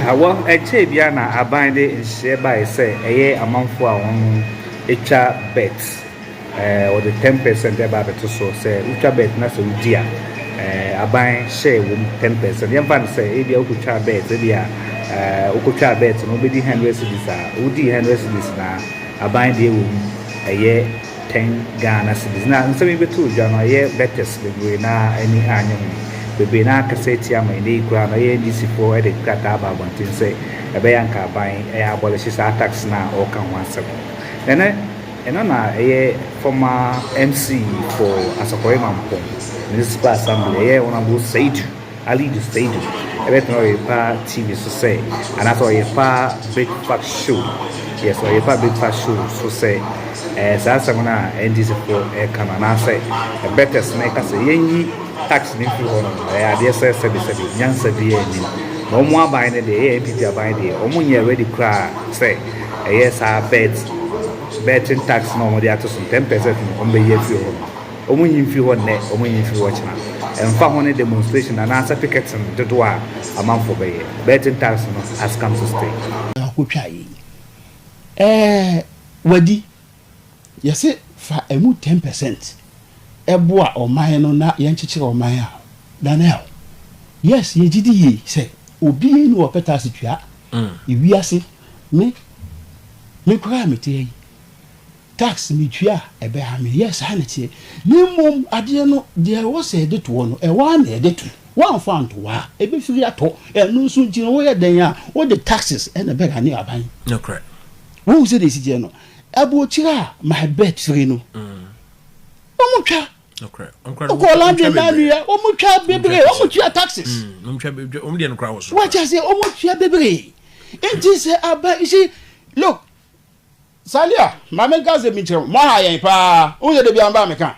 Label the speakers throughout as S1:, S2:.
S1: Awɔ ɛkyɛɛ bia na aban de nhyehyɛeɛ baeɛ sɛ ɛyɛ amanfoɔ a wɔn atwa bet, wɔde 10% ɛba abɛto so sɛ wotwa bet na sɛ wodi a, aban hyɛɛ wɔm 10%. Yɛmfa no sɛ ebia wokɔtwa bet, ebia wokɔtwa bet no, wobɛdi 100 cedis a, wodii 100 cedis na aban deɛ wɔ mu ɛyɛ 10 Ghana cedis. Na nsɛm yi bɛto dwa no, ɛyɛ bettors bebree na ani anyɛ ho, bebree na akasa atia ma ɛnɛ yi koraa no, ɛyɛ NDC foɔ ɛde krataa aba abɔnten sɛ ɛbɛyɛ anka aban ɛyɛ abolish saa tax na ɔreka ho asɛm. Ɛnɛ ɛno na ɛyɛ former MCE for Asokore Mampong Municipal Assembly, ɛyɛ Honourable Seidu Alidu Seidu, ɛbɛtena Oyerepa TV so sɛ, anaasɛ Oyerepa Breakfast Show, yes, Oyerepa Breakfast Show so sɛ saa asɛm no a NDC foɔ ɛka no, anaasɛ bettors no ɛka sɛ yɛnyi tax no mfiri hɔ no, ɛyɛ adeɛ sɛ sɛbesɛbe nyansa bi anim na ɔmo aban no deɛ, ɛyɛ NPP aban deɛ, ɔmo nyɛ ready koraa sɛ ɛyɛ saa betting tax na ɔmo de ato so 10% no, ɔmo bɛyi afiri hɔ no. Ɔmo nyi mfiri hɔ nnɛ, ɔmo nyi mfiri hɔ kyena, ɛmfa ho ne demonstration anaasɛ picketing dodoɔ a amanfoɔ bɛyɛ. Betting tax no has come to stay.
S2: Akotwa yi wadi yɛsɛ fa ɛmu 10% ɛboa ɔman no na yɛnkyekyere ɔman a. Daniel, yes, yɛgye di yie sɛ obi ni wɔpɛ tax tua. Ewiase me koraa mete yi, tax metua a ɛbɛha me. Yes, saa na teɛ, na mmom adeɛ no deɛ ɛwɔ sɛ yɛde toɔ no, ɛwɔ a na yɛde to wɔamfa anto a ɛbɛfiri atɔ. Ɛno nso nti no, woyɛ dɛn a wode taxes ɛna bɛka ne aban. Wohu sɛ de ɛsi teɛ no, aburokyire a my bet firi no, ɔmo twa wokɔ London na nua, ɔmo twa bebree, ɔmo tua taxes.
S3: Ɔmo deɛ no koraa wɔ so.
S2: Wagya sɛ ɔmo tua bebree, nti sɛ aba, you see, look, Salia, maame, nka sɛ mi kyerɛ mo aha yɛn paa. Wo sɛ de bia mba meka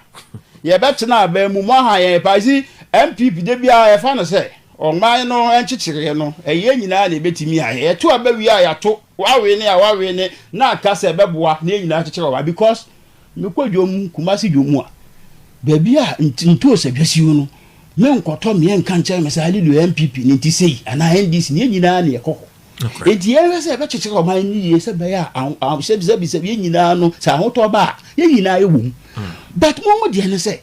S2: yɛbɛtena aban mu, mo aha yɛn paa. Si NPP de bia yɛfa no sɛ ɔman no nkyekyereɛ no, ɛyɛ nyinaa na ebɛtumi ayɛ. Yɛto aba wie a, yɛato wawe ne a wawe ne na aka sɛ ɛbɛboa na yɛn nyinaa kyekyere ɔman, because mekɔ dwom, Kumasi dwom a, baabi a ntoosi adwasiw no, me nkɔtɔ meɛ nka nkyɛn me sɛ Halilu NPP ne nti sei anaa NDC ne, yɛn nyinaa ne yɛkɔ hɔ. Enti yɛhwɛ sɛ yɛbɛkyekyere ɔman no yie sɛ bɛyɛ a sɛbisɛbi yɛn nyinaa no, sɛ ahotɔ ba a, yɛn nyinaa yɛwɔ mu. But mo deɛ no sɛ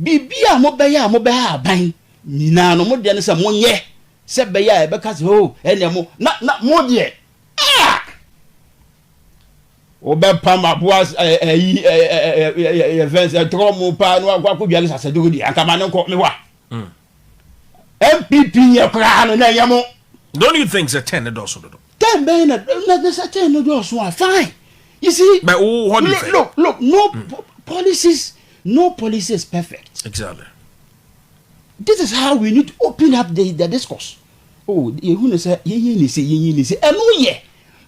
S2: biribi a mobɛyɛ a mobɛyɛ aban nyinaa no, mo deɛ no sɛ monyɛ sɛ bɛyɛ a yɛbɛka sɛ o ɛnɛ mo na mo deɛ ah wobɛpam aboa ɛyi ɛyɛ fɛn sɛ tɔrɔ mu paa na wakɔ akɔdwa ne sasaduro deɛ, ankama ne nkɔ mewa NPP nyɛ koraa no na ɛyɛ mo.
S3: Don't you think sɛ 10 ne dɔɔso dodo?
S2: 10 bɛyɛ na sɛ 10 no dɔɔso a, fine. You see,
S3: But what do you
S2: look,
S3: think?
S2: Look, look, no policies, no policy is perfect. This is how we need to open up the discourse. Oh, yehu ne sɛ yɛnyɛ ne sɛ yɛnyɛ ne sɛ ɛno yɛ,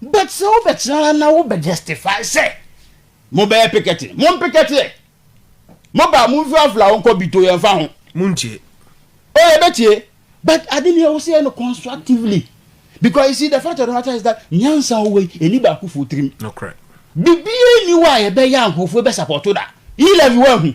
S2: but sɛ wobɛtena na wobɛ justify sɛ mobɛyɛ picketing, mo mpicketing, moba momfi afla wo nkɔ bito, yɛmfa ho.
S3: Muntie.
S2: Oh, yɛbɛtie, but ade ne ɛwɔ sɛ yɛ no constructively, because you see, the fact of the matter is that nyansa wɔ yi ɛni baako fo tirim.
S3: Nokorɛ.
S2: Bibie ni hɔ a yɛbɛyɛ a nkurɔfoɔ bɛ support da. E-levy wahu.